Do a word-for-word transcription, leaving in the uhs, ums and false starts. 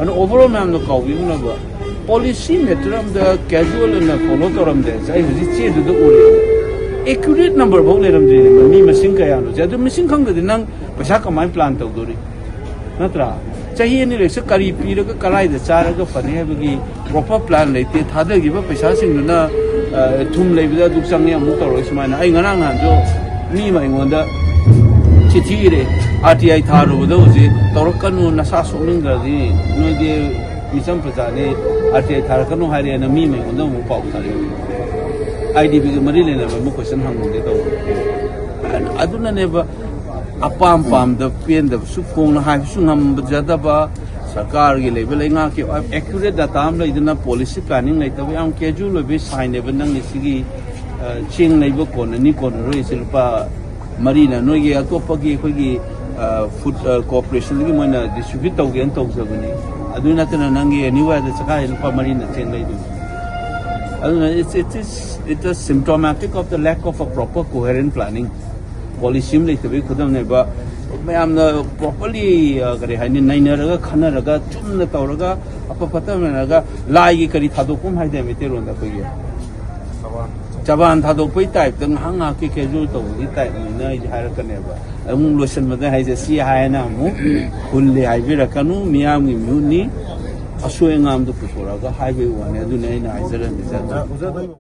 ꯑꯗꯨꯅ overall ꯃꯌꯥꯝꯅ ꯀꯥꯎꯕꯤꯔꯨꯅꯕ, policy matter ꯑꯝꯗ casual ꯑꯣꯏꯅ follow ꯇꯧꯔꯝꯗꯦ꯫ ꯑꯩ ꯍꯧꯖꯤꯛ ꯆꯦꯗꯨꯗ ꯎꯔꯦ, accurate number ꯐꯥꯎ ꯂꯩꯔꯝꯗ꯭ꯔꯤꯅꯦ, ꯃꯤ ꯃꯁꯤꯡ ꯀꯌꯥꯅꯣꯁꯦ꯫ ꯑꯗꯨ ꯃꯁꯤꯡ ꯈꯪꯗ꯭ꯔꯗꯤ ꯅꯪ ꯄꯩꯁꯥ ꯀꯃꯥꯏꯅ plan ꯇꯧꯗꯣꯔꯤ? ꯅꯠꯇ꯭ꯔꯥ? ꯆꯍꯤ ꯑꯅꯤ ꯂꯩꯔꯁꯨ ꯀꯔꯤ ꯄꯤꯔꯒ ꯀꯗꯥꯏꯗ ꯆꯥꯔꯒ ꯐꯅꯤ ꯍꯥꯏꯕꯒꯤ proper plan ꯂꯩꯇꯦ꯫ ꯊꯥꯗꯈꯤꯕ ꯄꯩꯁꯥꯁꯤꯡꯗꯨꯅ, ꯑ, ꯊꯨꯝ ꯂꯩꯕꯗ ꯑꯗꯨ ꯆꯪꯉꯦ, ꯑꯃꯨꯛ ꯇꯧꯔꯒ ꯁꯨꯃꯥꯏꯅ꯫ ꯑꯩ ꯉꯔꯥꯡ ꯅꯍꯥꯟꯁꯨ ꯃꯤ ꯑꯃ ꯑꯩꯉꯣꯟꯗ ꯆꯤꯊꯤ ꯏꯔꯦ, "ꯑꯥꯔ ꯇꯤ ꯑꯥꯏ ꯊꯥꯔꯨꯕꯗ ꯍꯧꯖꯤꯛ ꯇꯧꯔꯛꯀꯅꯨ, ꯅꯁꯥ ꯁꯣꯛꯅꯤꯡꯗ꯭ꯔꯗꯤ ꯅꯣꯏꯗꯤ ꯃꯤꯆꯝ ꯄ꯭ꯔꯖꯥꯅꯤ, ꯑꯥꯔ ꯇꯤ ꯑꯥꯏ ꯊꯥꯔꯛꯀꯅꯨ ꯍꯥꯏꯔꯦꯅ" ꯃꯤ ꯑꯃ ꯑꯩꯉꯣꯟꯗ ꯑꯃꯨꯛ ꯄꯥꯎ ꯊꯥꯔꯛꯑꯦ꯫ ꯑꯥꯏ ꯗꯤ ꯕꯤꯒ ꯃꯔꯤ ꯂꯩꯅꯕ ꯑꯃ question ꯍꯪꯉꯨꯒꯦ ꯇꯧꯕ꯫ ꯑꯗꯨꯅꯅꯦꯕ ꯑꯄꯥꯝ ꯄꯥꯝꯗ ꯄꯦꯟꯗꯕꯁꯨ ꯐꯣꯡꯅ ꯍꯥꯏꯕꯁꯨ ꯉꯝꯖꯗꯕ, ꯁꯔꯀꯥꯔꯒꯤ ꯂꯩꯕ ꯂꯩꯉꯥꯛꯀꯤ accurate data ꯑꯃ ꯂꯩꯗꯅ policy planning ꯂꯩꯇꯕ, ꯌꯥꯝ casual ꯑꯣꯏꯕ signꯅꯦꯕ ꯅꯪꯒꯤ ꯁꯤꯒꯤ, ꯑ, ꯆꯦꯡ ꯂꯩꯕ ꯀꯣꯟꯅꯅꯤ ꯀꯣꯟꯅꯔꯣꯏꯁꯦ꯫ ꯂꯨꯄꯥ ꯃꯔꯤꯅ ꯅꯣꯏꯒꯤ ꯑꯇꯣꯞꯄꯒꯤ ꯑꯩꯈꯣꯏꯒꯤ, ꯑ, food, ꯑ, corporationꯗꯒꯤ ꯃꯣꯏꯅ distribute ꯇꯧꯒꯦꯅ ꯇꯧꯖꯕꯅꯤ꯫ ꯑꯗꯨ ꯅꯠꯇꯅ ꯅꯪꯒꯤ anywhere ꯆꯠꯈꯥꯏ ꯂꯨꯄꯥ ꯃꯔꯤꯅ ꯆꯦꯡ ꯂꯩꯗꯣꯏꯅꯤ꯫ ꯑꯗꯨꯅ it's, it is, it is symptomatic of the lack of a proper coherent planning꯫ Policy ꯑꯃ ꯂꯩꯇꯕꯒꯤ ꯈꯨꯗꯝꯅꯦꯕ꯫ ꯃꯌꯥꯝꯅ properly, ꯑ, ꯀꯔꯤ ꯍꯥꯏꯅꯤ, ꯅꯩꯅꯔꯒ ꯈꯟꯅꯔꯒ ꯆꯨꯝꯅ ꯇꯧꯔꯒ ꯑꯐ ꯐꯠꯇ ꯅꯩꯅꯔꯒ ꯂꯥꯏꯒꯤ ꯀꯔꯤ ꯊꯥꯗꯣꯛꯐꯝ ꯍꯥꯏꯗꯥꯏ ꯃꯩꯇꯩꯂꯣꯟꯗ ꯑꯩꯈꯣꯏꯒꯤ? ꯆꯕꯥꯟ ꯊꯥꯗꯣꯛꯄꯩ typeꯇ ꯉꯥꯏꯍꯥꯛ ꯉꯥꯏꯍꯥꯛꯀꯤ casual ꯇꯧꯕꯒꯤ typeꯅꯤꯅ ꯑꯩꯁꯦ ꯍꯥꯏꯔꯛꯀꯅꯦꯕ꯫ ꯑꯃꯨꯛ ꯂꯣꯏꯁꯤꯟꯕꯗ ꯍꯥꯏꯁꯦ ꯁꯤ ꯍꯥꯏꯅ ꯑꯃꯨꯛ ꯍꯨꯜꯂꯦ ꯍꯥꯏꯕꯤꯔꯛꯀꯅꯨ, ꯃꯤꯌꯥꯝꯒꯤ ꯃꯤꯍꯨꯠꯅꯤ, ꯑꯁꯣꯏ ꯑꯉꯥꯝꯗꯣ ꯄꯨꯊꯣꯔꯛꯑꯒ ꯍꯥꯏꯕꯒꯤ ꯋꯥꯅꯤ꯫ ꯑꯗꯨꯅꯤ ꯑꯩꯅ ꯍꯥꯏꯖꯔꯝꯃꯤꯁꯦ꯫